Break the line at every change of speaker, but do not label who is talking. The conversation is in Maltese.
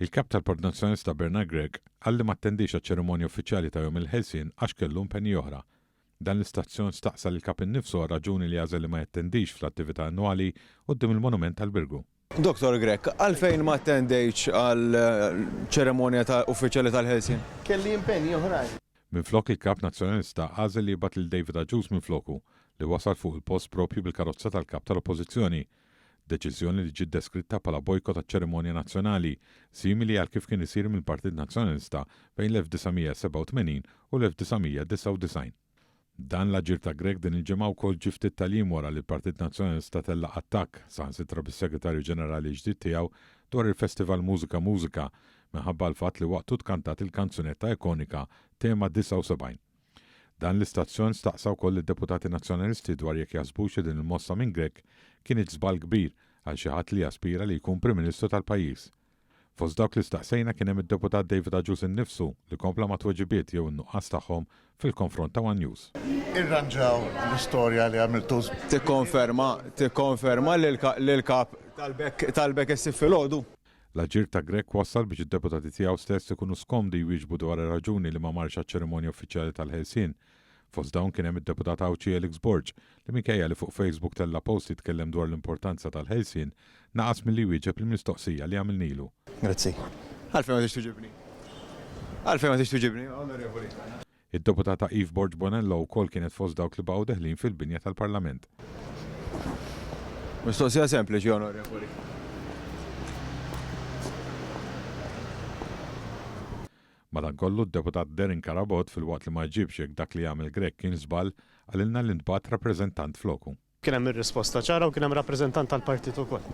Il-Kap tal-Partit Nazzjonalista Bernard Grech qal li ma attendiex għaċ-ċerimonja uffiċjali ta' Jum il-Ħelsien għax kellu impenji oħra. Dan l-istazzjon staqsa lill-Kap innifsu għar-raġuni li għażel li ma jattendix fl-attività annwali quddiem il-Monument tal-Birgu.
Dottor Grech, għalfejn ma attendejtx għall-ċerimonja uffiċjali tal-Ħelsien?
Kelli impenji oħrajn.
Minflok il-Kap Nazzjonalista għażel li jibgħat lil David Agius minfloku, li wasal fuq il-post proprju bil-karozza tal-Kap tal-Oppożizzjoni. Deċiżjoni li ġiet deskritta bħala bojkot għaċ-ċerimonja nazzjonali, simili għal kif kien isir mill-Partit Nazzjonalista bejn l-1987 u l-1999. Dan l-aġir ta' Grech din il-ġimgħa wkoll ġie ftit tal-jiem wara li l-Partit Nazzjonalista tella' attakk, saħansitra bis-Segretarju Ġenerali l-ġdid tiegħu, dwar il-festival Mużika Mużika, minħabba l-fatt li waqtu tkantat il-kanzunetta ikonika Tema 79. Dan l-istazzjon staqsa wkoll lid-deputati Nazzjonalisti dwar jekk jaħsbux li din il-mossa minn Grech kinitx żball kbir għal xi ħadd li jaspira li jkun Prim Ministru tal-pajjiż. Fost dawk li staqsejna kien hemm id-Deputat David Agius innifsu li kompla ma' tweġibiet jew in-nuqqas tagħhom fil-konfront ta' one News.
Irranġaw l-istorja li għamiltu.
Tikkonferma, tikkonferma li l-Kap talbek, talbek issib filgħodu?
L-aġir ta' Grech wassal biex id-deputati tiegħu stess ikunu skomdi jwieġbu dwar ir-raġuni li ma marx għaċ-ċerimonja uffiċjali tal-ħelsien. Fost dawn kien hemm id-deputat Għawdxi Alex Borg li minkejja li fuq Facebook tella' post jitkellem dwar l-importanza tal-ħelsien, naqas milli jwieġeb il-mistoqsija li għamilnilu.
Grazzi. Għalfejn ma tridx twiġibni? Għalfejn ma tridx twiġibni, Onorevoli?
Id-Deputata Eve Borg Bonello wkoll kienet fost dawk li baqgħu deħlin fil-binja tal-Parlament.
Mistoqsija sempliċi, Onorevoli.
Madankollu, d-Deputat Darren Carabott, filwaqt li ma ġiebx jekk dak li għamel Grech kien żball, qalilna li ntbagħat rappreżentant floku.
Kien hemm ir-risposta ċara u kien hemm rappreżentant tal-partit ukoll.